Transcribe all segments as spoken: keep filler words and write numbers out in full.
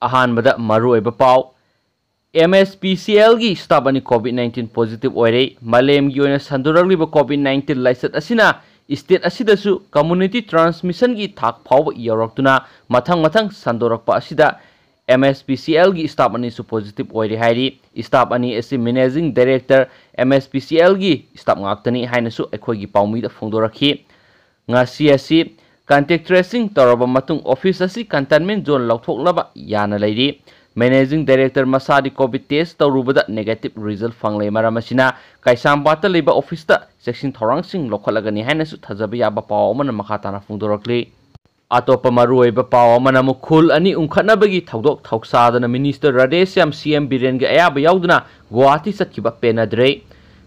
ꯑꯍꯥꯟꯕꯗ ꯃꯔꯨꯑꯣꯏꯕ ꯄꯥꯎ꯫ ꯑꯦꯝ ꯑꯦꯁ ꯄꯤ ꯁꯤ ꯑꯦꯜꯒꯤ staff ꯑꯅꯤ COVID nineteen positive ꯑꯣꯏꯔꯦ꯫ ꯃꯥꯂꯦꯝꯒꯤ ꯑꯣꯏꯅ ꯁꯟꯗꯣꯔꯛꯂꯤꯕ COVID nineteen ꯂꯥꯏꯆꯠ ꯑꯁꯤꯅ state ꯑꯁꯤꯗꯁꯨ community transmissionꯒꯤ ꯊꯥꯛ ꯐꯥꯎꯕ ꯌꯧꯔꯛꯇꯨꯅ ꯃꯊꯪ ꯃꯊꯪ ꯁꯟꯗꯣꯔꯛꯄ ꯑꯁꯤꯗ ꯑꯦꯝ ꯑꯦꯁ ꯄꯤ ꯁꯤ ꯑꯦꯜꯒꯤ staff ꯑꯅꯤꯁꯨ positive ꯑꯣꯏꯔꯦ ꯍꯥꯏꯔꯤ꯫ Staff ꯑꯅꯤ ꯑꯁꯤ managing director M S P ꯁꯤ ꯑꯦꯜꯒꯤ staff ꯉꯥꯛꯇꯅꯤ ꯍꯥꯏꯅꯁꯨ ꯑꯩꯈꯣꯏꯒꯤ ꯄꯥꯎꯃꯤꯗ ꯐꯣꯡꯗꯣꯔꯛꯈꯤ꯫ ꯉꯁꯤ ꯑꯁꯤ contact tracing ꯇꯧꯔꯕ ꯃꯇꯨꯡ office ꯑꯁꯤ containment zone ꯂꯧꯊꯣꯛꯅꯕ ꯌꯥꯅ ꯂꯩꯔꯤ꯫ Managing director ꯃꯁꯥꯗꯤ COVID test ꯇꯧꯔꯨꯕꯗ negative result ꯐꯪꯂꯦ꯫ ꯃꯔꯝ ꯑꯁꯤꯅ ꯀꯩꯁꯥꯝꯄꯥꯠꯇ ꯂꯩꯕ officeꯇ ꯆꯦꯛꯁꯤꯟ ꯊꯧꯔꯥꯡꯁꯤꯡ ꯂꯧꯈꯠꯂꯒꯅꯤ ꯍꯥꯏꯅꯁꯨ ꯊꯥꯖꯕ ꯌꯥꯕ ꯄꯥꯎ ꯑꯃꯅ ꯃꯈꯥ ꯇꯥꯅ ꯐꯣꯡꯗꯣꯔꯛꯂꯤ꯫ ꯑꯇꯣꯞꯄ ꯃꯔꯨꯑꯣꯏꯕ ꯄꯥꯎ ꯑꯃꯅ ꯑꯃꯨꯛ ꯈꯨꯜ ꯑꯅꯤ ꯎꯪꯈꯠꯅꯕꯒꯤ ꯊꯧꯗꯣꯛ ꯊꯧꯁꯥꯗꯅ Minister ꯔꯥꯙꯦꯁ꯭ꯌꯥꯝ ꯁꯤ ꯑꯦꯝ ꯕꯤꯔꯦꯟꯒꯤ ꯑꯌꯥꯕ ꯌꯥꯎꯗꯅ ꯒꯨꯋꯥꯍꯥꯇꯤ ꯆꯠꯈꯤꯕ ꯄꯦꯟꯅꯗ꯭ꯔꯦ꯫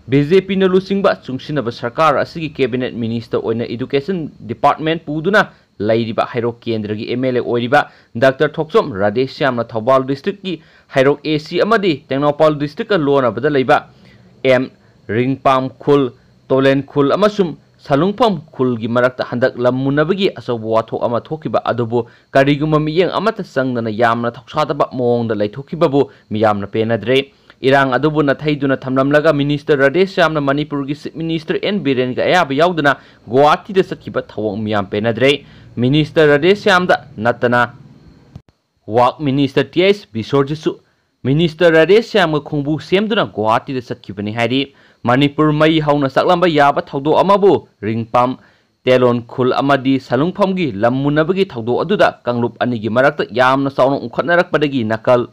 ꯕꯤ ꯖꯦ ꯄꯤꯅ ꯂꯨꯆꯤꯡꯕ ꯆꯨꯡꯁꯤꯟꯅꯕ ꯁꯔꯀꯥꯔ ꯑꯁꯤꯒꯤ cabinet minister ꯑꯣꯏꯅ education department ꯄꯨꯗꯨꯅ ꯂꯩꯔꯤꯕ ꯍꯩꯔꯣꯛ ꯀꯦꯟꯗ꯭ꯔꯒꯤ ꯑꯦꯝ ꯑꯦꯜ ꯑꯦ ꯑꯣꯏꯔꯤꯕ ꯗꯥꯛꯇꯔ ꯊꯣꯛꯆꯣꯝ ꯔꯥꯙꯦꯁ꯭ꯌꯥꯝꯅ ꯊꯧꯕꯥꯜ districtꯀꯤ ꯍꯩꯔꯣꯛ ꯑꯦ ꯁꯤ ꯑꯃꯗꯤ ꯇꯦꯡꯅꯧꯄꯥꯜ districtꯀ ꯂꯣꯟꯅꯕꯗ ꯂꯩꯕ ꯑꯦꯝ ꯔꯤꯡꯄꯥꯝ ꯈꯨꯜ, ꯇꯣꯂꯦꯟ ꯈꯨꯜ ꯑꯃꯁꯨꯡ ꯁꯂꯨꯡꯐꯝ ꯈꯨꯜꯒꯤ ꯃꯔꯛꯇ ꯍꯟꯗꯛ ꯂꯝ ꯃꯨꯟꯅꯕꯒꯤ ꯑꯆꯧꯕ ꯋꯥꯊꯣꯛ ꯑꯃ ꯊꯣꯛꯈꯤꯕ ꯑꯗꯨꯕꯨ ꯀꯔꯤꯒꯨꯝꯕ ꯃꯤꯠꯌꯦꯡ ꯑꯃꯠꯇ ꯆꯪꯗꯅ ꯌꯥꯝꯅ ꯊꯧꯁꯥꯗꯕ ꯃꯑꯣꯡꯗ ꯂꯩꯊꯣꯛꯈꯤꯕꯕꯨ ꯃꯤꯌꯥꯝꯅ ꯄꯦꯟꯅꯗ꯭ꯔꯦ꯫ ꯏꯔꯥꯡ ꯑꯗꯨꯕꯨ ꯅꯥꯊꯩꯗꯨꯅ ꯊꯝꯂꯝꯂꯒ Minister ꯔꯥꯙꯦꯁ꯭ꯌꯥꯝꯅ ꯃꯅꯤꯄꯨꯔꯒꯤ Chief Minister ꯑꯦꯟ ꯕꯤꯔꯦꯟꯒ ꯑꯌꯥꯕ ꯌꯥꯎꯗꯅ ꯒꯨꯋꯥꯍꯥꯇꯤꯗ ꯆꯠꯈꯤꯕ ꯊꯧꯑꯣꯡ ꯃꯤꯌꯥꯝ ꯄꯦꯟꯅꯗ꯭ꯔꯦ꯫ Minister ꯔꯥꯙꯦꯁ꯭ꯌꯥꯝꯗ ꯅꯠꯇꯅ ꯋꯥꯛ Minister ꯇꯤ ꯑꯩꯆ ꯕꯤꯁ꯭ꯋꯔꯖꯤꯠꯁꯨ Minister ꯔꯥꯙꯦꯁ꯭ꯌꯥꯝꯒ ꯈꯣꯡꯕꯨ ꯁꯦꯝꯗꯨꯅ ꯒꯨꯋꯥꯍꯥꯇꯤꯗ ꯆꯠꯈꯤꯕꯅꯤ ꯍꯥꯏꯔꯤ꯫ ꯃꯅꯤꯄꯨꯔ ꯃꯩ ꯍꯧꯅ ꯆꯥꯛꯂꯝꯕ ꯌꯥꯕ ꯊꯧꯗꯣꯛ ꯑꯃꯕꯨ ꯔꯤꯡꯄꯥꯝ ꯇꯦꯂꯣꯟ ꯈꯨꯜ ꯑꯃꯗꯤ ꯁꯂꯨꯡꯐꯝꯒꯤ ꯂꯝ ꯃꯨꯟꯅꯕꯒꯤ ꯊꯧꯗꯣꯛ ꯑꯗꯨꯗ ꯀꯥꯡꯂꯨꯞ ꯑꯅꯤꯒꯤ ꯃꯔꯛꯇ ꯌꯥꯝꯅ ꯆꯥꯎꯅ ꯎꯪꯈꯠꯅꯔꯛꯄꯗꯒꯤ ꯅꯥꯀꯜ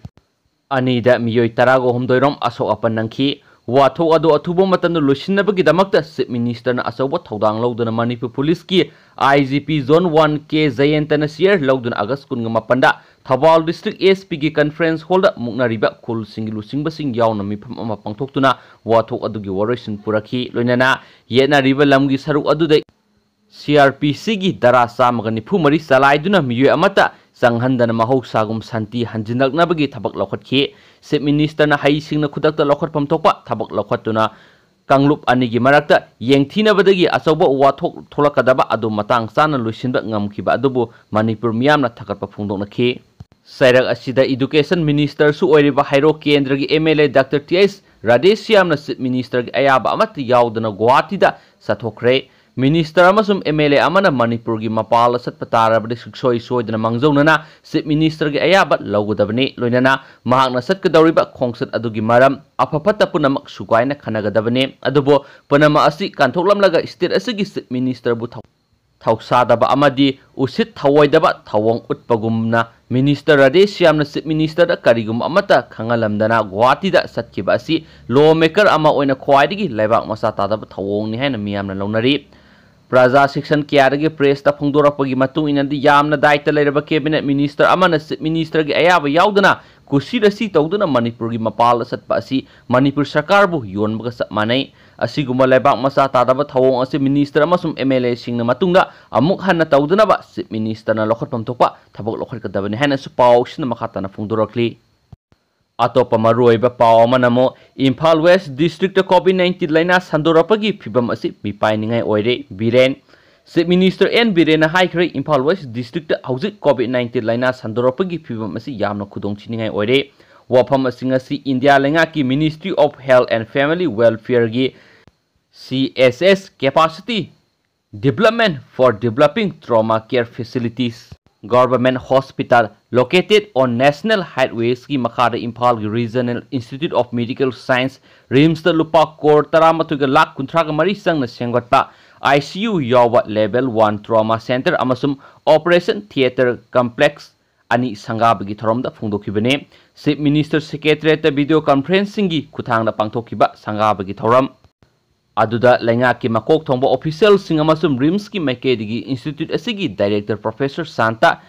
ꯑꯅꯤꯗ ꯃꯤꯑꯣꯏ ꯇꯔꯥꯒ ꯍꯨꯝꯗꯣꯏ ꯔꯣꯝ ꯑꯁꯣꯛ ꯑꯄꯟ ꯅꯪꯈꯤ꯫ ꯋꯥꯊꯣꯛ ꯑꯗꯨ ꯑꯊꯨꯕ ꯃꯇꯝꯗ ꯂꯣꯏꯁꯤꯟꯅꯕꯒꯤꯗꯃꯛꯇ Chief Ministerꯅ ꯑꯆꯧꯕ ꯊꯧꯗꯥꯡ ꯂꯧꯗꯨꯅ ꯃꯅꯤꯄꯨꯔ ꯄꯨꯂꯤꯁꯀꯤ ꯑꯥꯏ ꯖꯤ ꯄꯤ Zone One ꯀꯦ ꯖꯌꯦꯟꯇꯅ chair ꯂꯧꯗꯨꯅ ꯑꯥꯒꯁ ꯀꯨꯟꯒ ꯃꯥꯄꯟꯗ ꯊꯧꯕꯥꯜ district ꯑꯦꯁ ꯄꯤꯒꯤ conference hallꯗ ꯃꯨꯛꯅꯔꯤꯕ ꯈꯨꯜꯁꯤꯡꯒꯤ ꯂꯨꯆꯤꯡꯕꯁꯤꯡ ꯌꯥꯎꯅ ꯃꯤꯐꯝ ꯑꯃ ꯄꯥꯡꯊꯣꯛꯇꯨꯅ ꯋꯥꯊꯣꯛ ꯑꯗꯨꯒꯤ ꯋꯥꯔꯣꯏꯁꯤꯟ ꯄꯨꯔꯛꯈꯤ꯫ ꯂꯣꯏꯅꯅ ꯌꯦꯠꯅꯔꯤꯕ ꯂꯝꯒꯤ ꯁꯔꯨꯛ ꯑꯗꯨꯗ ꯁꯤ ꯑꯥꯔ ꯄꯤ ꯁꯤꯒꯤ ꯙꯥꯔꯥ ꯆꯥꯝꯃꯒ ꯅꯤꯐꯨ ꯃꯔꯤ ꯆꯂꯥꯏꯗꯨꯅ ꯃꯤꯑꯣꯏ ꯑꯃꯠꯇ ꯆꯪꯍꯟꯗꯅ ꯃꯍꯧꯁꯥꯒꯨꯝ ꯁꯥꯟꯇꯤ ꯍꯟꯖꯤꯜꯂꯛꯅꯕꯒꯤ ꯊꯕꯛ ꯂꯧꯈꯠꯈꯤ꯫ Chief Ministerꯅ ꯍꯩꯁꯤꯡꯅ ꯈꯨꯗꯛꯇ ꯂꯧꯈꯠꯐꯝ ꯊꯣꯛꯄ ꯊꯕꯛ ꯂꯧꯈꯠꯇꯨꯅ ꯀꯥꯡꯂꯨꯞ ꯑꯅꯤꯒꯤ ꯃꯔꯛꯇ ꯌꯦꯡꯊꯤꯅꯕꯗꯒꯤ ꯑꯆꯧꯕ ꯋꯥꯊꯣꯛ ꯊꯣꯛꯂꯛꯀꯗꯕ ꯑꯗꯨ ꯃꯇꯥꯡ ꯆꯥꯅ ꯂꯣꯏꯁꯤꯟꯕ ꯉꯝꯈꯤꯕ ꯑꯗꯨꯕꯨ ꯃꯅꯤꯄꯨꯔ ꯃꯤꯌꯥꯝꯅ ꯊꯥꯒꯠꯄ ꯐꯣꯡꯗꯣꯛꯅꯈꯤ꯫ ꯆꯩꯔꯛ ꯑꯁꯤꯗ Education Ministerꯁꯨ ꯑꯣꯏꯔꯤꯕ ꯍꯩꯔꯣꯛ ꯀꯦꯟꯗ꯭ꯔꯒꯤ MLA Doctor Th Radheshyamꯅ Chief Ministerꯒꯤ ꯑꯌꯥꯕ ꯑꯃꯠꯇ ꯌꯥꯎꯗꯅ ꯒꯨꯋꯥꯍꯥꯇꯤꯗ ꯆꯠꯊꯣꯛꯈ꯭ꯔꯦ꯫ Minister ꯑꯃꯁꯨꯡ MLA ꯑꯃꯅ ꯃꯅꯤꯄꯨꯔꯒꯤ ꯃꯄꯥꯜꯗ ꯆꯠꯄ ꯇꯥꯔꯕꯗꯤ ꯁꯨꯡꯁꯣꯏ ꯁꯣꯏꯗꯅ ꯃꯥꯡꯖꯧꯅꯅ Chief Ministerꯒꯤ ꯑꯌꯥꯕ ꯂꯧꯒꯗꯕꯅꯤ꯫ ꯂꯣꯏꯅꯅ ꯃꯍꯥꯛꯅ ꯆꯠꯀꯗꯧꯔꯤꯕ ꯈꯣꯡꯆꯠ ꯑꯗꯨꯒꯤ ꯃꯔꯝ, ꯑꯐ ꯐꯠꯇ ꯄꯨꯝꯅꯃꯛ ꯁꯨꯒꯥꯏꯅ ꯈꯟꯅꯒꯗꯕꯅꯤ꯫ ꯑꯗꯨꯕꯨ ꯄꯨꯝꯅꯃꯛ ꯑꯁꯤ ꯀꯟꯊꯣꯛꯂꯝꯂꯒ state ꯑꯁꯤꯒꯤ Chief Ministerꯕꯨ ꯊꯧ-, ꯊꯧꯁꯥꯗꯕ ꯑꯃꯗꯤ ꯎꯁꯤꯠ ꯊꯑꯣꯏꯗꯕ ꯊꯧꯑꯣꯡ ꯎꯠꯄꯒꯨꯝꯅ Minister ꯔꯥꯙꯦꯁ꯭ꯌꯥꯝꯅ Chief Ministerꯗ ꯀꯔꯤꯒꯨꯝꯕ ꯑꯃꯠꯇ ꯈꯪꯍꯜꯂꯝꯗꯅ ꯒꯨꯋꯥꯍꯥꯇꯤꯗ ꯆꯠꯈꯤꯕ ꯑꯁꯤ law maker ꯑꯃ ꯑꯣꯏꯅ ꯈ꯭ꯋꯥꯏꯗꯒꯤ ꯂꯩꯕꯥꯛ ꯃꯆꯥ ꯇꯥꯗꯕ ꯊꯧꯑꯣꯡꯅꯤ ꯍꯥꯏꯅ ꯃꯤꯌꯥꯝꯅ ꯂꯧꯅꯔꯤ꯫ ꯄ꯭ꯔꯖꯥ section ꯀꯌꯥꯗꯒꯤ pressꯇ ꯐꯣꯡꯗꯣꯔꯛꯄꯒꯤ ꯃꯇꯨꯡ ꯏꯟꯅꯗꯤ, ꯌꯥꯝꯅ ꯗꯥꯏꯇ ꯂꯩꯔꯕ cabinet minister ꯑꯃꯅ Chief Ministerꯒꯤ ꯑꯌꯥꯕ ꯌꯥꯎꯗꯅ ꯀꯨꯁꯤꯔꯁꯤ ꯇꯧꯗꯨꯅ ꯃꯅꯤꯄꯨꯔꯒꯤ ꯃꯄꯥꯜꯗ ꯆꯠꯄ ꯑꯁꯤ ꯃꯅꯤꯄꯨꯔ ꯁꯔꯀꯥꯔꯕꯨ ꯌꯣꯟꯕꯒ ꯆꯞ ꯃꯥꯟꯅꯩ꯫ ꯑꯁꯤꯒꯨꯝꯕ ꯂꯩꯕꯥꯛ ꯃꯆꯥ ꯇꯥꯗꯕ ꯊꯧꯑꯣꯡ ꯑꯁꯤ Minister ꯑꯃꯁꯨꯡ MLAꯁꯤꯡꯅ ꯃꯇꯨꯡꯗ ꯑꯃꯨꯛ ꯍꯟꯅ ꯇꯧꯗꯅꯕ Chief Ministerꯅ ꯂꯧꯈꯠꯐꯝ ꯊꯣꯛꯄ ꯊꯕꯛ ꯂꯧꯈꯠꯀꯗꯕꯅꯤ ꯍꯥꯏꯅꯁꯨ ꯄꯥꯎꯁꯤꯅ ꯃꯈꯥ ꯇꯥꯅ ꯐꯣꯡꯗꯣꯔꯛꯂꯤ꯫ ꯑꯇꯣꯞꯄ ꯃꯔꯨꯑꯣꯏꯕ ꯄꯥꯎ ꯑꯃꯅ ꯑꯃꯨꯛ ꯏꯝꯐꯥꯜ West Districtꯇ COVID nineteen ꯂꯥꯏꯅꯥ ꯁꯟꯗꯣꯔꯛꯄꯒꯤ ꯐꯤꯚꯝ ꯑꯁꯤ ꯃꯤꯄꯥꯏꯅꯤꯡꯉꯥꯏ ꯑꯣꯏꯔꯦ꯫ ꯕꯤꯔꯦꯟ꯫ Chief Minister N ꯕꯤꯔꯦꯟꯅ ꯍꯥꯏꯈ꯭ꯔꯦ, ꯏꯝꯐꯥꯜ West Districtꯇ ꯍꯧꯖꯤꯛ COVID nineteen ꯂꯥꯏꯅꯥ ꯁꯟꯗꯣꯔꯛꯄꯒꯤ ꯐꯤꯚꯝ ꯑꯁꯤ ꯌꯥꯝꯅ ꯈꯨꯗꯣꯡ ꯊꯤꯅꯤꯡꯉꯥꯏ ꯑꯣꯏꯔꯦ꯫ ꯋꯥꯐꯝ ꯑꯁꯤ ꯉꯁꯤ ꯏꯟꯗꯤꯌꯥ ꯂꯩꯉꯥꯛꯀꯤ Ministry of Health and Family Welfareꯒꯤ C H S Capacity Development for Developing Trauma Care Facilities, Government Hospital located on National Highwaysꯀꯤ ꯃꯈꯥꯗ ꯏꯝꯐꯥꯜꯒꯤ Regional Institute of Medical Science, RIMSꯇ ꯂꯨꯄꯥ ꯀ꯭ꯔꯣꯔ ꯇꯔꯥꯃꯥꯊꯣꯏꯒ ꯂꯥꯈ ꯀꯨꯟꯊ꯭ꯔꯥꯒ ꯃꯔꯤ ꯆꯪꯅ ꯁꯦꯝꯒꯠꯄ ICU ꯌꯥꯎꯕ Level one Trauma Center ꯑꯃꯁꯨꯡ Operation Theatre Complex ꯑꯅꯤ ꯁꯪꯒꯥꯕꯒꯤ ꯊꯧꯔꯝꯗ ꯐꯣꯡꯗꯣꯛꯈꯤꯕꯅꯤ꯫ Chief Minister Secretariatꯇ video conferencingꯒꯤ ꯈꯨꯠꯊꯥꯡꯗ ꯄꯥꯡꯊꯣꯛꯈꯤꯕ ꯁꯪꯒꯥꯕꯒꯤ ꯊꯧꯔꯝ ꯑꯗꯨꯗ ꯂꯩꯉꯥꯛꯀꯤ ꯃꯀꯣꯛ ꯊꯣꯡꯕ officialꯁꯤꯡ ꯑꯃꯁꯨꯡ RIMSꯀꯤ ꯃꯥꯏꯀꯩꯗꯒꯤ institute ꯑꯁꯤꯒꯤ director Professor Shanta,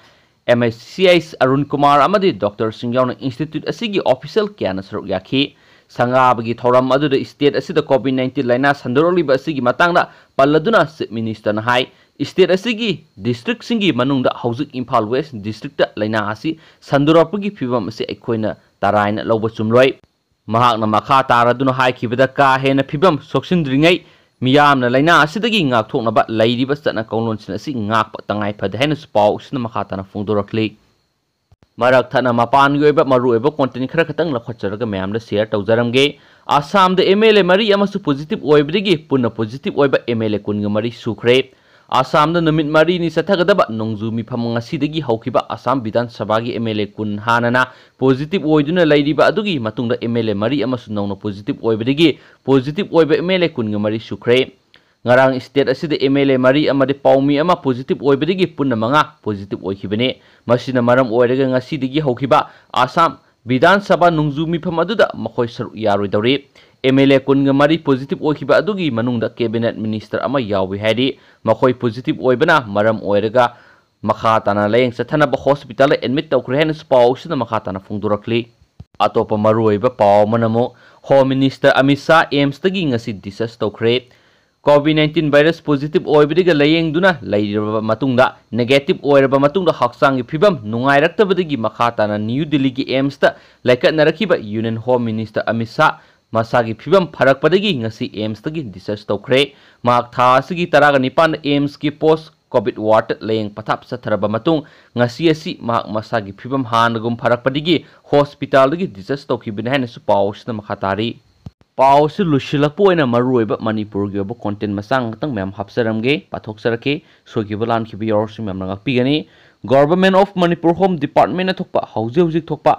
M H C I Arun Kumar ꯑꯃꯗꯤ doctorꯁꯤꯡ ꯌꯥꯎꯅ institute ꯑꯁꯤꯒꯤ official ꯀꯌꯥꯅ ꯁꯔꯨꯛ ꯌꯥꯈꯤ꯫ ꯁꯪꯒꯥꯕꯒꯤ ꯊꯧꯔꯝ ꯑꯗꯨꯗ state ꯑꯁꯤꯗ COVID nineteen ꯂꯥꯏꯅꯥ ꯁꯟꯗꯣꯔꯛꯂꯤꯕ ꯑꯁꯤꯒꯤ ꯃꯇꯥꯡꯗ ꯄꯜꯂꯗꯨꯅ Chief Ministerꯅ ꯍꯥꯏ, state ꯑꯁꯤꯒꯤ districtꯁꯤꯡꯒꯤ ꯃꯅꯨꯡꯗ ꯍꯧꯖꯤꯛ ꯏꯝꯐꯥꯜ West Districtꯇ ꯂꯥꯏꯅꯥ ꯑꯁꯤ ꯁꯟꯗꯣꯔꯛꯄꯒꯤ ꯐꯤꯚꯝ ꯑꯁꯤ ꯑꯩꯈꯣꯏꯅ ꯇꯔꯥꯏꯅ ꯂꯧꯕ ꯆꯨꯝꯂꯣꯏ꯫ ꯃꯍꯥꯛꯅ ꯃꯈꯥ ꯇꯥꯔꯗꯨꯅ ꯍꯥꯏꯈꯤꯕꯗ, ꯀꯥ ꯍꯦꯟꯅ ꯐꯤꯚꯝ ꯁꯣꯛꯆꯤꯟꯗ꯭ꯔꯤꯉꯩ ꯃꯤꯌꯥꯝꯅ ꯂꯥꯏꯅꯥ ꯑꯁꯤꯗꯒꯤ ꯉꯥꯛꯊꯣꯛꯅꯕ ꯂꯩꯔꯤꯕ ꯆꯠꯅ ꯀꯥꯡꯂꯣꯟꯁꯤꯡ ꯑꯁꯤ ꯉꯥꯛꯄ ꯇꯉꯥꯏ ꯐꯗꯦ ꯍꯥꯏꯅꯁꯨ ꯄꯥꯎꯁꯤꯅ ꯃꯈꯥ ꯇꯥꯅ ꯐꯣꯡꯗꯣꯔꯛꯂꯤ꯫ ꯃꯔꯛ ꯊꯠꯅ ꯃꯄꯥꯟꯒꯤ ꯑꯣꯏꯕ ꯃꯔꯨꯑꯣꯏꯕ content ꯈꯔ ꯈꯛꯇꯪ ꯂꯧꯈꯠꯆꯔꯒ ꯃꯌꯥꯝꯗ share ꯇꯧꯖꯔꯝꯒꯦ꯫ ꯑꯁꯥꯝꯗ M L A ꯃꯔꯤ ꯑꯃꯁꯨ positive ꯑꯣꯏꯕꯗꯒꯤ ꯄꯨꯟꯅ positive ꯑꯣꯏꯕ M L A ꯀꯨꯟꯒ ꯃꯔꯤ ꯁꯨꯈ꯭ꯔꯦ꯫ ꯑꯁꯥꯝꯗ ꯅꯨꯃꯤꯠ ꯃꯔꯤꯅꯤ ꯆꯠꯊꯒꯗꯕ ꯅꯣꯡꯖꯨ ꯃꯤꯐꯝ ꯉꯁꯤꯗꯒꯤ ꯍꯧꯈꯤꯕ꯫ ꯑꯁꯥꯝ ꯕꯤꯙꯥꯟ ꯁꯚꯥꯒꯤ M L A ꯀꯨꯟ ꯍꯥꯟꯅꯅ positive ꯑꯣꯏꯗꯨꯅ ꯂꯩꯔꯤꯕ ꯑꯗꯨꯒꯤ ꯃꯇꯨꯡꯗ M L A ꯃꯔꯤ ꯑꯃꯁꯨ ꯅꯧꯅ positive ꯑꯣꯏꯕꯗꯒꯤ positive ꯑꯣꯏꯕ M L A ꯀꯨꯟꯒ ꯃꯔꯤ ꯁꯨꯈ꯭ꯔꯦ꯫ ꯉꯔꯥꯡ state ꯑꯁꯤꯗ M L A ꯃꯔꯤ ꯑꯃꯗꯤ ꯄꯥꯎꯃꯤ ꯑꯃ positive ꯑꯣꯏꯕꯗꯒꯤ ꯄꯨꯟꯅ ꯃꯉꯥ positive ꯑꯣꯏꯈꯤꯕꯅꯤ꯫ ꯃꯁꯤꯅ ꯃꯔꯝ ꯑꯣꯏꯔꯒ ꯉꯁꯤꯗꯒꯤ ꯍꯧꯈꯤꯕ ꯑꯁꯥꯝ ꯕꯤꯙꯥꯟ ꯁꯚꯥ ꯅꯣꯡꯖꯨ ꯃꯤꯐꯝ ꯑꯗꯨꯗ ꯃꯈꯣꯏ ꯁꯔꯨꯛ ꯌꯥꯔꯣꯏꯗꯧꯔꯤ꯫ M L A ꯀꯨꯟꯒ ꯃꯔꯤ positive ꯑꯣꯏꯈꯤꯕ ꯑꯗꯨꯒꯤ ꯃꯅꯨꯡꯗ cabinet minister ꯑꯃ ꯌꯥꯎꯏ ꯍꯥꯏꯔꯤ꯫ ꯃꯈꯣꯏ positive ꯑꯣꯏꯕꯅ ꯃꯔꯝ ꯑꯣꯏꯔꯒ ꯃꯈꯥ ꯇꯥꯅ ꯂꯥꯌꯦꯡ ꯆꯠꯊꯅꯕ hospitalꯗ admit ꯇꯧꯈ꯭ꯔꯦ ꯍꯥꯏꯅꯁꯨ ꯄꯥꯎ ꯑꯁꯤꯅ ꯃꯈꯥ ꯇꯥꯅ ꯐꯣꯡꯗꯣꯔꯛꯂꯤ꯫ ꯑꯇꯣꯞꯄ ꯃꯔꯨꯑꯣꯏꯕ ꯄꯥꯎ ꯑꯃꯅ ꯑꯃꯨꯛ Home Minister ꯑꯃꯤꯠ ꯁꯥꯍ AIIMSꯇꯒꯤ ꯉꯁꯤ discharge ꯇꯧꯈ꯭ꯔꯦ꯫ COVID nineteen virus positive ꯑꯣꯏꯕꯗꯒꯤ ꯂꯥꯌꯦꯡꯗꯨꯅ ꯂꯩꯔꯕ ꯃꯇꯨꯡꯗ negative ꯑꯣꯏꯔꯕ ꯃꯇꯨꯡꯗ ꯍꯛꯆꯥꯡꯒꯤ ꯐꯤꯕꯝ ꯅꯨꯡꯉꯥꯏꯔꯛꯇꯕꯗꯒꯤ ꯃꯈꯥ ꯇꯥꯅ ꯅ꯭ꯌꯨ ꯗꯤꯜꯂꯤꯒꯤ AIIMSꯇ ꯂꯩꯈꯠꯅꯔꯛꯈꯤꯕ Union Home Minister Amit Shah ꯃꯁꯥꯒꯤ ꯐꯤꯕꯝ ꯐꯔꯛꯄꯗꯒꯤ ꯉꯁꯤ AIIMSꯇꯒꯤ discharge ꯇꯧꯈ꯭ꯔꯦ꯫ ꯃꯍꯥꯛ ꯊꯥ ꯑꯁꯤꯒꯤ ꯇꯔꯥꯒ ꯅꯤꯄꯥꯟꯗ AIIMSꯀꯤ post COVID wardꯇ ꯂꯥꯌꯦꯡ ꯄꯊꯥꯞ ꯆꯠꯊꯔꯕ ꯃꯇꯨꯡ ꯉꯁꯤ ꯑꯁꯤ ꯃꯍꯥꯛ ꯃꯁꯥꯒꯤ ꯐꯤꯕꯝ ꯍꯥꯟꯅꯒꯨꯝ ꯐꯔꯛꯄꯗꯒꯤ hospitalꯗꯒꯤ discharge ꯇꯧꯈꯤꯕꯅꯤ ꯍꯥꯏꯅꯁꯨ ꯄꯥꯎ ꯑꯁꯤꯅ ꯃꯈꯥ ꯇꯥꯔꯤ꯫ ꯄꯥꯎ ꯑꯁꯤ ꯂꯣꯏꯁꯤꯜꯂꯛꯄ ꯑꯣꯏꯅ ꯃꯔꯨꯑꯣꯏꯕ ꯃꯅꯤꯄꯨꯔꯒꯤ ꯑꯣꯏꯕ content ꯃꯆꯥ ꯉꯥꯛꯇꯪ ꯃꯌꯥꯝ ꯍꯥꯞꯆꯔꯝꯒꯦ, ꯄꯥꯊꯣꯛꯆꯔꯛꯀꯦ꯫ ꯁꯣꯏꯈꯤꯕ ꯂꯥꯟꯈꯤꯕ ꯌꯥꯎꯔꯁꯨ ꯃꯌꯥꯝꯅ ꯉꯥꯛꯄꯤꯒꯅꯤ꯫ Government of Manipur Home Departmentꯅ ꯊꯣꯛꯄ ꯍꯧꯖꯤꯛ ꯍꯧꯖꯤꯛ ꯊꯣꯛꯄ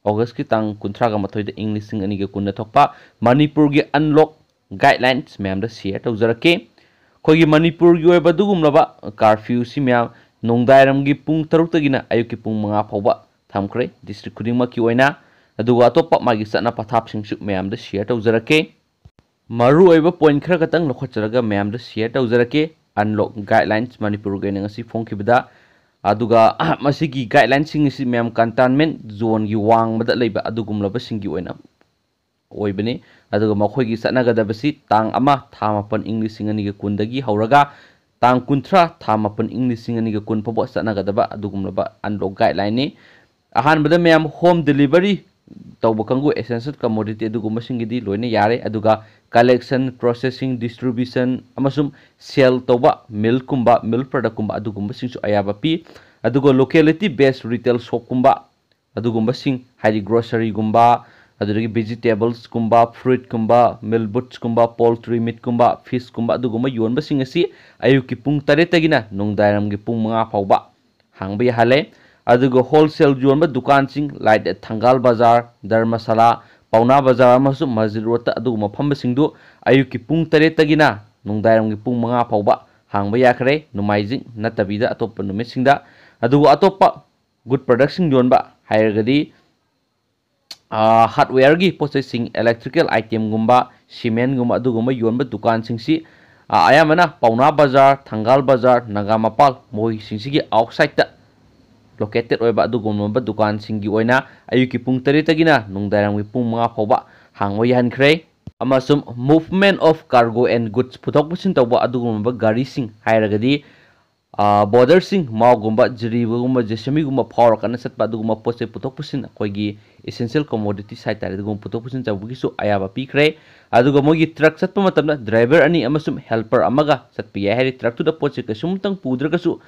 Augustꯀꯤ ꯇꯥꯡ ꯀꯨꯟꯊ꯭ꯔꯥꯒ ꯃꯥꯊꯣꯏꯗ ꯏꯪ ꯂꯤꯁꯤꯡ ꯑꯅꯤꯒ ꯀꯨꯟꯗ ꯊꯣꯛꯄ ꯃꯅꯤꯄꯨꯔꯒꯤ unlock guidelines ꯃꯌꯥꯝꯗ share ꯇꯧꯖꯔꯛꯀꯦ꯫ ꯑꯩꯈꯣꯏꯒꯤ ꯃꯅꯤꯄꯨꯔꯒꯤ ꯑꯣꯏꯕ ꯑꯗꯨꯒꯨꯝꯂꯕ curfewꯁꯤ ꯃꯌꯥꯝ ꯅꯣꯡꯗꯥꯏꯔꯝꯒꯤ ꯄꯨꯡ ꯇꯔꯨꯛꯇꯒꯤꯅ ꯑꯌꯨꯛꯀꯤ ꯄꯨꯡ ꯃꯉꯥ ꯐꯥꯎꯕ ꯊꯝꯈ꯭ꯔꯦ district ꯈꯨꯗꯤꯡꯃꯛꯀꯤ ꯑꯣꯏꯅ꯫ ꯑꯗꯨꯒ ꯑꯇꯣꯞꯄ ꯃꯥꯒꯤ ꯆꯠꯅ ꯄꯊꯥꯞꯁꯤꯡꯁꯨ ꯃꯌꯥꯝꯗ share ꯇꯧꯖꯔꯛꯀꯦ꯫ ꯃꯔꯨꯑꯣꯏꯕ point ꯈꯔ ꯈꯛꯇꯪ ꯂꯧꯈꯠꯆꯔꯒ ꯃꯌꯥꯝꯗ share ꯇꯧꯖꯔꯛꯀꯦ꯫ Unlock guidelines ꯃꯅꯤꯄꯨꯔꯒꯤ ꯑꯣꯏꯅ ꯉꯁꯤ ꯐꯣꯡꯈꯤꯕꯗ, ꯑꯗꯨꯒ ꯃꯁꯤꯒꯤ guidelinesꯁꯤꯡ ꯑꯁꯤ ꯃꯌꯥꯝ containment zoneꯒꯤ ꯋꯥꯡꯃꯗ ꯂꯩꯕ ꯑꯗꯨꯒꯨꯝꯂꯕꯁꯤꯡꯒꯤ ꯑꯣꯏꯅ ꯑꯣꯏꯕꯅꯤ꯫ ꯑꯗꯨꯒ ꯃꯈꯣꯏꯒꯤ ꯆꯠꯅꯒꯗꯕꯁꯤ ꯇꯥꯡ ꯑꯃ ꯊꯥ ꯃꯥꯄꯟ ꯏꯪ ꯂꯤꯁꯤꯡ ꯑꯅꯤꯒ ꯀꯨꯟꯗꯒꯤ ꯍꯧꯔꯒ ꯇꯥꯡ ꯀꯨꯟꯊ꯭ꯔꯥ ꯊꯥ ꯃꯥꯄꯟ ꯏꯪ ꯂꯤꯁꯤꯡ ꯑꯅꯤꯒ ꯀꯨꯟ ꯐꯥꯎꯕ ꯆꯠꯅꯒꯗꯕ ꯑꯗꯨꯒꯨꯝꯂꯕ unlock guidelineꯅꯤ꯫ ꯑꯍꯥꯟꯕꯗ ꯃꯌꯥꯝ home delivery ꯇꯧꯕ ꯀꯥꯡꯕꯨ essential commodity ꯑꯗꯨꯒꯨꯝꯕꯁꯤꯡꯒꯤꯗꯤ ꯂꯣꯏꯅ ꯌꯥꯔꯦ꯫ ꯑꯗꯨꯒ collection, processing, distribution ꯑꯃꯁꯨꯡ sale ꯇꯧꯕ milkꯀꯨꯝꯕ, milk productꯀꯨꯝꯕ ꯑꯗꯨꯒꯨꯝꯕꯁꯤꯡꯁꯨ ꯑꯌꯥꯕ ꯄꯤ꯫ ꯑꯗꯨꯒ locality based retail shopꯀꯨꯝꯕ ꯑꯗꯨꯒꯨꯝꯕꯁꯤꯡ, ꯍꯥꯏꯗꯤ groceryꯒꯨꯝꯕ, ꯑꯗꯨꯗꯒꯤ vegetablesꯀꯨꯝꯕ, fruitꯀꯨꯝꯕ, meal boothsꯀꯨꯝꯕ, poultry meatꯀꯨꯝꯕ, fishꯀꯨꯝꯕ, ꯑꯗꯨꯒꯨꯝꯕ ꯌꯣꯟꯕꯁꯤꯡ ꯑꯁꯤ ꯑꯌꯨꯛꯀꯤ ꯄꯨꯡ ꯇꯔꯦꯠꯇꯒꯤꯅ ꯅꯨꯡꯗꯥꯡꯋꯥꯏꯔꯝꯒꯤ ꯄꯨꯡ ꯃꯉꯥ ꯐꯥꯎꯕ ꯍꯥꯡꯕ ꯌꯥꯍꯜꯂꯦ꯫ ꯑꯗꯨꯒ wholesale ꯌꯣꯟꯕ ꯗꯨꯀꯥꯟꯁꯤꯡ, like ꯊꯪꯒꯥꯜ ꯕꯖꯥꯔ, ꯙꯔꯃꯁꯥꯂꯥ, ꯄꯥꯎꯅꯥ ꯕꯖꯥꯔ ꯑꯃꯁꯨꯡ ꯃꯁꯖꯤꯗ ꯔꯣꯗꯇ ꯑꯗꯨꯒꯨꯝꯕ ꯐꯝꯕꯁꯤꯡꯗꯨ ꯑꯌꯨꯛꯀꯤ ꯄꯨꯡ ꯇꯔꯦꯠꯇꯒꯤꯅ ꯅꯨꯡꯗꯥꯡꯋꯥꯏꯔꯝꯒꯤ ꯄꯨꯡ ꯃꯉꯥ ꯐꯥꯎꯕ ꯍꯥꯡꯕ ꯌꯥꯈ꯭ꯔꯦ, ꯅꯣꯡꯃꯥꯏꯖꯤꯡ ꯅꯠꯇꯕꯤꯗ ꯑꯇꯣꯞꯄ ꯅꯨꯃꯤꯠꯁꯤꯡꯗ꯫ ꯑꯗꯨꯒ ꯑꯇꯣꯞꯄ good productꯁꯤꯡ ꯌꯣꯟꯕ ꯍꯥꯏꯔꯒꯗꯤ, ꯑꯥ, hardwareꯒꯤ ꯄꯣꯠ ꯆꯩꯁꯤꯡ, electrical itemꯒꯨꯝꯕ, cementꯒꯨꯝꯕ ꯑꯗꯨꯒꯨꯝꯕ ꯌꯣꯟꯕ ꯗꯨꯀꯥꯟꯁꯤꯡꯁꯤ, ꯑꯥ, ꯑꯌꯥꯝꯕꯅ ꯄꯥꯎꯅꯥ ꯕꯖꯥꯔ, ꯊꯪꯒꯥꯜ ꯕꯖꯥꯔ, ꯅꯥꯒꯥ ꯃꯄꯥꯜ, ꯃꯈꯣꯏꯁꯤꯡꯁꯤꯒꯤ outsideꯇ located ꯑꯣꯏꯕ ꯑꯗꯨꯒꯨꯝꯂꯕ ꯗꯨꯀꯥꯟꯁꯤꯡꯒꯤ ꯑꯣꯏꯅ ꯑꯌꯨꯛꯀꯤ ꯄꯨꯡ ꯇꯔꯦꯠꯇꯒꯤꯅ ꯅꯨꯡꯗꯥꯡꯋꯥꯏꯔꯝꯒꯤ ꯄꯨꯡ ꯃꯉꯥ ꯐꯥꯎꯕ ꯍꯥꯡꯕ ꯌꯥꯍꯟꯈ꯭ꯔꯦ꯫ ꯑꯃꯁꯨꯡ movement of cargo and goods, ꯄꯨꯊꯣꯛ ꯄꯨꯁꯤꯟ ꯇꯧꯕ ꯑꯗꯨꯒꯨꯝꯂꯕ ꯒꯥꯔꯤꯁꯤꯡ ꯍꯥꯏꯔꯒꯗꯤ, ꯑꯥ, borderꯁꯤꯡ, ꯃꯥꯎꯒꯨꯝꯕ, ꯖꯤꯔꯤꯕꯒꯨꯝꯕ, ꯖꯦꯁꯃꯤꯒꯨꯝꯕ ꯐꯥꯎꯔꯀꯥꯟꯗ ꯆꯠꯄ ꯑꯗꯨꯒꯨꯝꯕ ꯄꯣꯠ ꯆꯩ ꯄꯨꯊꯣꯛ ꯄꯨꯁꯤꯟ, ꯑꯩꯈꯣꯏꯒꯤ essential commodities ꯍꯥꯏꯇꯥꯔꯦ, ꯑꯗꯨꯒꯨꯝꯕ ꯄꯨꯊꯣꯛ ꯄꯨꯁꯤꯟ ꯇꯧꯕꯒꯤꯁꯨ ꯑꯌꯥꯕ ꯄꯤꯈ꯭ꯔꯦ꯫ ꯑꯗꯨꯒ ꯃꯣꯏꯒꯤ truck ꯆꯠꯄ ꯃꯇꯝꯗ driver ꯑꯅꯤ ꯑꯃꯁꯨꯡ helper ꯑꯃꯒ ꯆꯠꯄ ꯌꯥꯏ ꯍꯥꯏꯔꯤ꯫ Truckꯇꯨꯗ ꯄꯣꯠ ꯆꯩ ꯀꯩꯁꯨꯝꯇꯪ ꯄꯨꯗ꯭ꯔꯒꯁꯨ,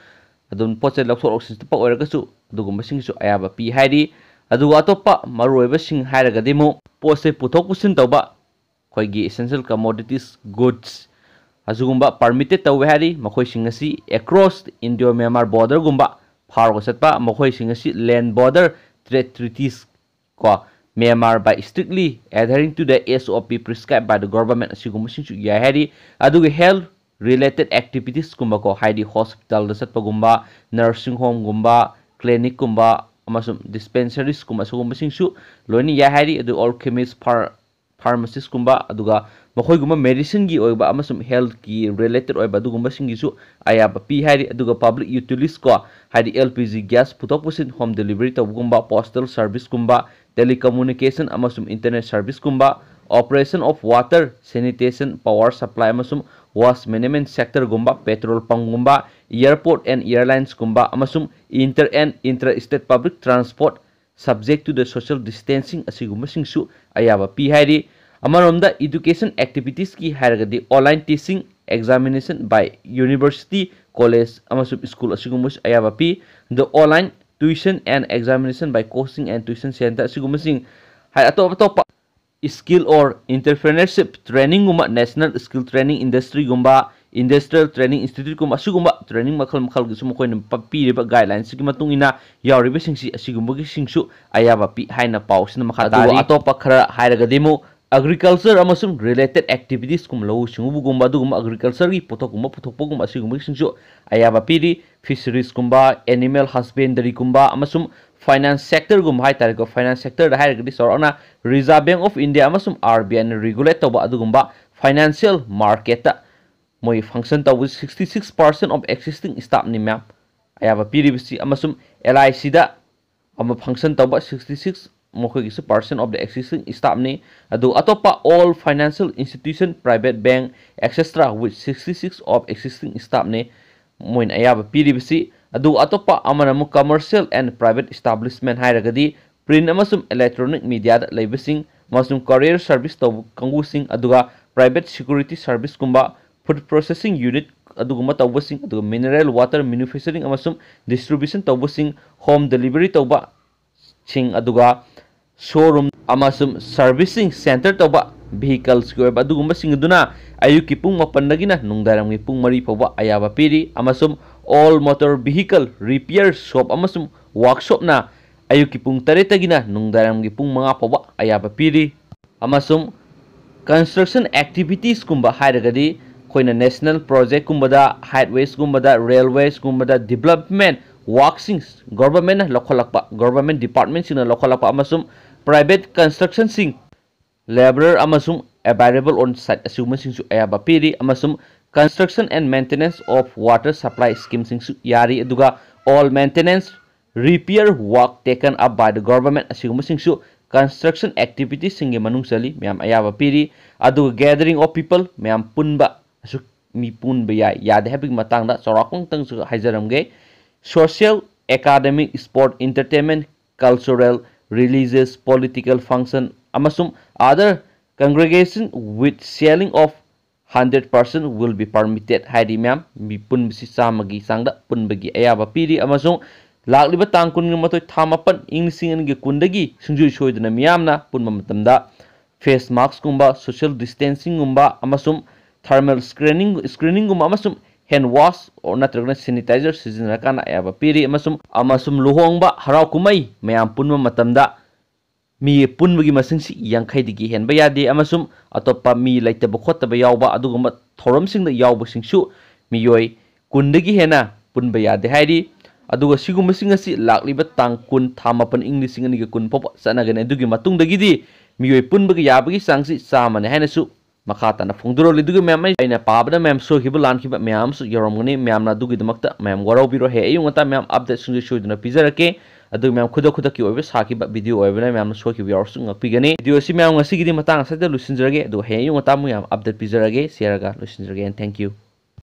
ꯑꯗꯨꯝ ꯄꯣꯠ ꯆꯩ ꯂꯧꯊꯣꯛ ꯂꯧꯁꯤꯟ ꯆꯠꯄ ꯑꯣꯏꯔꯒꯁꯨ ꯑꯗꯨꯒꯨꯝꯕꯁꯤꯡꯁꯨ ꯑꯌꯥꯕ ꯄꯤ ꯍꯥꯏꯔꯤ꯫ ꯑꯗꯨꯒ ꯑꯇꯣꯞꯄ ꯃꯔꯨꯑꯣꯏꯕꯁꯤꯡ ꯍꯥꯏꯔꯒꯗꯤ ꯑꯃꯨꯛ ꯄꯣꯠ ꯆꯩ ꯄꯨꯊꯣꯛ ꯄꯨꯁꯤꯟ ꯇꯧꯕ, ꯑꯩꯈꯣꯏꯒꯤ essential commodities goods ꯑꯁꯤꯒꯨꯝꯕ permitted ꯇꯧꯋꯦ ꯍꯥꯏꯔꯤ꯫ ꯃꯈꯣꯏꯁꯤꯡ ꯑꯁꯤ across Indo Myanmar borderꯒꯨꯝꯕ ꯐꯥꯎꯔꯒ ꯆꯠꯄ, ꯃꯈꯣꯏꯁꯤꯡ ꯑꯁꯤ land border trade treaties ꯀꯣ, Myanmar by strictly adhering to the S O P prescribed by the government ꯑꯁꯤꯒꯨꯝꯕꯁꯤꯡꯁꯨ ꯌꯥꯏ ꯍꯥꯏꯔꯤ꯫ ꯑꯗꯨꯒ health related activitiesꯀꯨꯝꯕꯀꯣ, ꯍꯥꯏꯗꯤ hospitalꯗ ꯆꯠꯄꯒꯨꯝꯕ, nursing homeꯒꯨꯝꯕ, clinicꯀꯨꯝꯕ ꯑꯃꯁꯨꯡ dispensariesꯀꯨꯝꯕ ꯑꯁꯤꯒꯨꯝꯕꯁꯤꯡꯁꯨ ꯂꯣꯏꯅ ꯌꯥꯏ ꯍꯥꯏꯔꯤ꯫ ꯑꯗꯨ alchemist, phar- pharmacistꯀꯨꯝꯕ, ꯑꯗꯨꯒ ꯃꯈꯣꯏꯒꯨꯝꯕ medicineꯒꯤ ꯑꯣꯏꯕ ꯑꯃꯁꯨꯡ healthꯀꯤ related ꯑꯣꯏꯕ ꯑꯗꯨꯒꯨꯝꯕꯁꯤꯡꯒꯤꯁꯨ ꯑꯌꯥꯕ ꯄꯤ ꯍꯥꯏꯔꯤ꯫ ꯑꯗꯨꯒ public utilities ꯀꯣ, ꯍꯥꯏꯗꯤ L P G gas ꯄꯨꯊꯣꯛ ꯄꯨꯁꯤꯟ, home delivery ꯇꯧꯕꯒꯨꯝꯕ, postal serviceꯀꯨꯝꯕ, telecommunication ꯑꯃꯁꯨꯡ internet serviceꯀꯨꯝꯕ, operation of water, sanitation, power supply ꯑꯃꯁꯨꯡ waste management sectorꯒꯨꯝꯕ, petrol pumpꯒꯨꯝꯕ, airport and airlinesꯀꯨꯝꯕ, ꯑꯃꯁꯨꯡ inter and intra-state public transport subject to the social distancing ꯑꯁꯤꯒꯨꯝꯕꯁꯤꯡꯁꯨ ꯑꯌꯥꯕ ꯄꯤ ꯍꯥꯏꯔꯤ꯫ ꯑꯃꯔꯣꯝꯗ education activitiesꯀꯤ ꯍꯥꯏꯔꯒꯗꯤ online teaching, examination by university, college ꯑꯃꯁꯨꯡ school ꯑꯁꯤꯒꯨꯝꯕꯁꯨ ꯑꯌꯥꯕ ꯄꯤ꯫ The online tuition and examination by coaching and tuition center ꯑꯁꯤꯒꯨꯝꯕꯁꯤꯡ ꯍꯥꯏ ꯑꯇꯣꯞ ꯑꯇꯣꯞꯄ skill or entrepreneurship trainingꯒꯨꯝꯕ, national skill training industryꯒꯨꯝꯕ, industrial training instituteꯀꯨꯝꯕ, ꯑꯁꯤꯒꯨꯝꯕ training ꯃꯈꯜ ꯃꯈꯜꯒꯤꯁꯨ ꯃꯈꯣꯏꯅ ꯄ-, ꯄꯤꯔꯤꯕ guidelinesꯁꯤꯒꯤ ꯃꯇꯨꯡ ꯏꯟꯅ ꯌꯥꯎꯔꯤꯕꯁꯤꯡꯁꯤ ꯑꯁꯤꯒꯨꯝꯕꯒꯤꯁꯤꯡꯁꯨ ꯑꯌꯥꯕ ꯄꯤ ꯍꯥꯏꯅ ꯄꯥꯎꯁꯤꯅ ꯃꯈꯥ ꯑꯗꯨꯒ ꯇꯥꯔꯤ꯫ ꯑꯇꯣꯞꯄ ꯈꯔ ꯍꯥꯏꯔꯒꯗꯤ ꯑꯃꯨꯛ agriculture ꯑꯃꯁꯨꯡ related activitiesꯀꯨꯝꯕ, ꯂꯧꯎ ꯁꯤꯡꯎꯕꯒꯨꯝꯕ, ꯑꯗꯨꯒꯨꯝꯕ agricultureꯒꯤ ꯄꯣꯠꯊꯣꯛꯀꯨꯝꯕ ꯄꯨꯊꯣꯛꯄꯒꯨꯝꯕ ꯑꯁꯤꯒꯨꯝꯕꯒꯤꯁꯤꯡꯁꯨ ꯑꯌꯥꯕ ꯄꯤꯔꯤ꯫ Fisheriesꯀꯨꯝꯕ, animal husbandryꯒꯨꯝꯕ ꯑꯃꯁꯨꯡ finance sectorꯒꯨꯝꯕ ꯍꯥꯏꯇꯥꯔꯦꯀꯣ꯫ Finance sectorꯗ ꯍꯥꯏꯔꯒꯗꯤ ꯆꯥꯎꯔꯥꯛꯅ Reserve Bank of India ꯑꯃꯁꯨꯡ RBIꯅ regulate ꯇꯧꯕ ꯑꯗꯨꯒꯨꯝꯕ financial marketꯇ ꯃꯣꯏ function ꯇꯧꯕ sixty six percent of existing staffꯅꯤ ꯃꯌꯥꯝ ꯑꯌꯥꯕ ꯄꯤꯔꯤꯕꯁꯤ, ꯑꯃꯁꯨꯡ LICꯗ ꯑꯃ function ꯇꯧꯕ sixty six ꯃꯈꯣꯏꯒꯤꯁꯨ percent of the existing staffꯅꯤ꯫ ꯑꯗꯨ ꯑꯇꯣꯞꯄ all financial institution, private bank, et cetera with sixty six of existing staffꯅꯤ ꯃꯣꯏꯅ ꯑꯌꯥꯕ ꯄꯤꯔꯤꯕꯁꯤ꯫ ꯑꯗꯨ ꯑꯇꯣꯞꯄ ꯑꯃꯅ ꯑꯃꯨꯛ commercial and private establishment ꯍꯥꯏꯔꯒꯗꯤ print ꯑꯃꯁꯨꯡ electronic mediaꯗ ꯂꯩꯕꯁꯤꯡ ꯑꯃꯁꯨꯡ courier service ꯇꯧꯕ ꯀꯥꯡꯕꯨꯁꯤꯡ, ꯑꯗꯨꯒ private security serviceꯀꯨꯝꯕ, food processing unit ꯑꯗꯨꯒꯨꯝꯕ ꯇꯧꯕꯁꯤꯡ, ꯑꯗꯨꯒ mineral water manufacturing ꯑꯃꯁꯨꯡ distribution ꯇꯧꯕꯁꯤꯡ, home delivery ꯇꯧꯕ ꯁꯤꯡ, ꯑꯗꯨꯒ showroom ꯑꯃꯁꯨꯡ servicing center ꯇꯧꯕ vehiclesꯀꯤ ꯑꯣꯏꯕ ꯑꯗꯨꯒꯨꯝꯕꯁꯤꯡ ꯑꯗꯨꯅ ꯑꯌꯨꯛꯀꯤ ꯄꯨꯡ ꯃꯥꯄꯟꯗꯒꯤꯅ ꯅꯨꯡꯗꯥꯡꯋꯥꯏꯔꯝꯒꯤ ꯄꯨꯡ ꯃꯔꯤ ꯐꯥꯎꯕ ꯑꯌꯥꯕ ꯄꯤꯔꯤ, ꯑꯃꯁꯨꯡ all motor vehicle repair shop ꯑꯃꯁꯨꯡ workshopꯅ ꯑꯌꯨꯛꯀꯤ ꯄꯨꯡ ꯇꯔꯦꯠꯇꯒꯤꯅ ꯅꯨꯡꯗꯥꯡꯋꯥꯏꯔꯝꯒꯤ ꯄꯨꯡ ꯃꯉꯥ ꯐꯥꯎꯕ ꯑꯌꯥꯕ ꯄꯤꯔꯤ꯫ ꯑꯃꯁꯨꯡ construction activitiesꯀꯨꯝꯕ ꯍꯥꯏꯔꯒꯗꯤ ꯑꯩꯈꯣꯏꯅ national projectꯀꯨꯝꯕꯗ, highwaysꯀꯨꯝꯕꯗ, railwaysꯀꯨꯝꯕꯗ development workꯁꯤꯡ governmentꯅ ꯂꯧꯈꯠꯂꯛꯄ, government departmentꯁꯤꯡꯅ ꯂꯧꯈꯠꯂꯛꯄ ꯑꯃꯁꯨꯡ private constructionꯁꯤꯡ, laborer ꯑꯃꯁꯨꯡ available on site ꯑꯁꯤꯒꯨꯝꯕꯁꯤꯡꯁꯨ ꯑꯌꯥꯕ ꯄꯤꯔꯤ, ꯑꯃꯁꯨꯡ construction and maintenance of water supply schemeꯁꯤꯡꯁꯨ ꯌꯥꯔꯤ, ꯑꯗꯨꯒ all maintenance repair work taken up by the government ꯑꯁꯤꯒꯨꯝꯕꯁꯤꯡꯁꯨ construction activitiesꯁꯤꯡꯒꯤ ꯃꯅꯨꯡ ꯆꯜꯂꯤ, ꯃꯌꯥꯝ ꯑꯌꯥꯕ ꯄꯤꯔꯤ꯫ ꯑꯗꯨꯒ gathering of people, ꯃꯌꯥꯝ ꯄꯨꯟꯕ, ꯑꯁꯨꯛ ꯃꯤ ꯄꯨꯟꯕ ꯌꯥꯏ ꯌꯥꯗꯦ ꯍꯥꯏꯕꯒꯤ ꯃꯇꯥꯡꯗ ꯆꯥꯎꯔꯥꯛꯄ ꯑꯃꯇꯪꯁꯨ ꯍꯥꯏꯖꯔꯝꯒꯦ꯫ Social, academic, sport, entertainment, cultural, religious, political function ꯑꯃꯁꯨꯡ other congregation with selling of hundred percent will be permitted ꯍꯥꯏꯔꯤ ꯃꯌꯥꯝ꯫ ꯃꯤ ꯄꯨꯟꯕꯁꯤ ꯆꯥꯝꯃꯒꯤ ꯆꯥꯡꯗ ꯄꯨꯟꯕꯒꯤ ꯑꯌꯥꯕ ꯄꯤꯔꯤ ꯑꯃꯁꯨꯡ ꯂꯥꯛꯂꯤꯕ ꯇꯥꯡ ꯀꯨꯟꯒ ꯃꯥꯊꯣꯏ ꯊꯥ ꯃꯥꯄꯟ ꯏꯪ ꯂꯤꯁꯤꯡ ꯑꯅꯤꯒ ꯀꯨꯟꯗꯒꯤ ꯁꯨꯡꯁꯣꯏ ꯁꯣꯏꯗꯅ ꯃꯤꯌꯥꯝꯅ ꯄꯨꯟꯕ ꯃꯇꯝꯗ face maskꯀꯨꯝꯕ, social distancingꯒꯨꯝꯕ ꯑꯃꯁꯨꯡ thermal screening screeningꯒꯨꯝꯕ ꯑꯃꯁꯨꯡ hand wash ꯅꯠꯇ꯭ꯔꯒꯅ sanitizer ꯁꯤꯖꯤꯟꯅꯔꯀꯥꯟꯗ ꯑꯌꯥꯕ ꯄꯤꯔꯤ ꯑꯃꯁꯨꯡ ꯑꯃꯁꯨꯡ ꯂꯨꯍꯣꯡꯕ, ꯍꯔꯥꯎ ꯀꯨꯝꯍꯩ ꯃꯌꯥꯝ ꯄꯨꯟꯕ ꯃꯇꯝꯗ ꯃꯤ ꯄꯨꯟꯕꯒꯤ ꯃꯁꯤꯡꯁꯤ ꯌꯥꯡꯈꯩꯗꯒꯤ ꯍꯦꯟꯕ ꯌꯥꯗꯦ ꯑꯃꯁꯨꯡ ꯑꯇꯣꯞꯄ ꯃꯤ ꯂꯩꯇꯕ ꯈꯣꯠꯇꯕ ꯌꯥꯎꯕ ꯑꯗꯨꯒꯨꯝꯕ ꯊꯧꯔꯝꯁꯤꯡꯗ ꯌꯥꯎꯕꯁꯤꯡꯁꯨ ꯃꯤꯑꯣꯏ ꯀꯨꯟꯗꯒꯤ ꯍꯦꯟꯅ ꯄꯨꯟꯕ ꯌꯥꯗꯦ ꯍꯥꯏꯔꯤ꯫ ꯑꯗꯨꯒ ꯁꯤꯒꯨꯝꯕꯁꯤꯡ ꯑꯁꯤ ꯂꯥꯛꯂꯤꯕ ꯇꯥꯡ ꯀꯨꯟ ꯊꯥ ꯃꯥꯄꯟ ꯏꯪ ꯂꯤꯁꯤꯡ ꯑꯅꯤꯒ ꯀꯨꯟ ꯐꯥꯎꯕ ꯆꯠꯅꯒꯅꯤ꯫ ꯑꯗꯨꯒꯤ ꯃꯇꯨꯡꯗꯒꯤꯗꯤ ꯃꯤꯑꯣꯏ ꯄꯨꯟꯕꯒꯤ ꯌꯥꯕꯒꯤ ꯆꯥꯡꯁꯤ ꯆꯥꯝꯃꯅꯤ ꯍꯥꯏꯅꯁꯨ ꯃꯈꯥ ꯇꯥꯅ ꯐꯣꯡꯗꯣꯔꯛꯂꯤ꯫ ꯑꯗꯨꯒ ꯃꯌꯥꯝ ꯑꯩ-, ꯑꯩꯅ ꯄꯥꯕꯗ ꯃꯌꯥꯝ ꯁꯣꯏꯈꯤꯕ ꯂꯥꯟꯈꯤꯕ ꯃꯌꯥꯝ ꯑꯃꯁꯨ ꯌꯥꯎꯔꯝꯒꯅꯤ꯫ ꯃꯌꯥꯝꯅ ꯑꯗꯨꯒꯤꯗꯃꯛꯇ ꯃꯌꯥꯝ ꯋꯥꯔꯧꯕꯤꯔꯣ꯫ ꯍꯌꯦꯡ ꯑꯌꯨꯛ ꯉꯟꯇꯥ ꯃꯌꯥꯝ update ꯁꯨꯡꯁꯣꯏ ꯁꯣꯏꯗꯅ ꯄꯤꯖꯔꯛꯀꯦ꯫ ꯑꯗꯨꯒ ꯃꯌꯥꯝ ꯈꯨꯗꯛ ꯈꯨꯗꯛꯀꯤ ꯑꯣꯏꯕ ꯁꯥꯈꯤꯕ video ꯑꯣꯏꯕꯅ ꯃꯌꯥꯝꯅ ꯁꯣꯏꯈꯤꯕ ꯌꯥꯎꯔꯁꯨ ꯉꯥꯛꯄꯤꯒꯅꯤ꯫ Video ꯑꯁꯤ ꯃꯌꯥꯝ ꯉꯁꯤꯒꯤꯗꯤ ꯃꯇꯥꯡ ꯑꯁꯤꯗ ꯂꯣꯏꯁꯤꯟꯖꯔꯒꯦ꯫ ꯑꯗꯨꯒ ꯍꯌꯦꯡ ꯑꯌꯨꯛ ꯉꯟꯇꯥ ꯑꯃꯨꯛ ꯌꯥꯝ update ꯄꯤꯖꯔꯛꯑꯒꯦ꯫ ꯁꯤ ꯍꯥꯏꯔꯒ ꯂꯣꯏꯁꯤꯟꯖꯔꯒꯦ꯫ And thank you꯫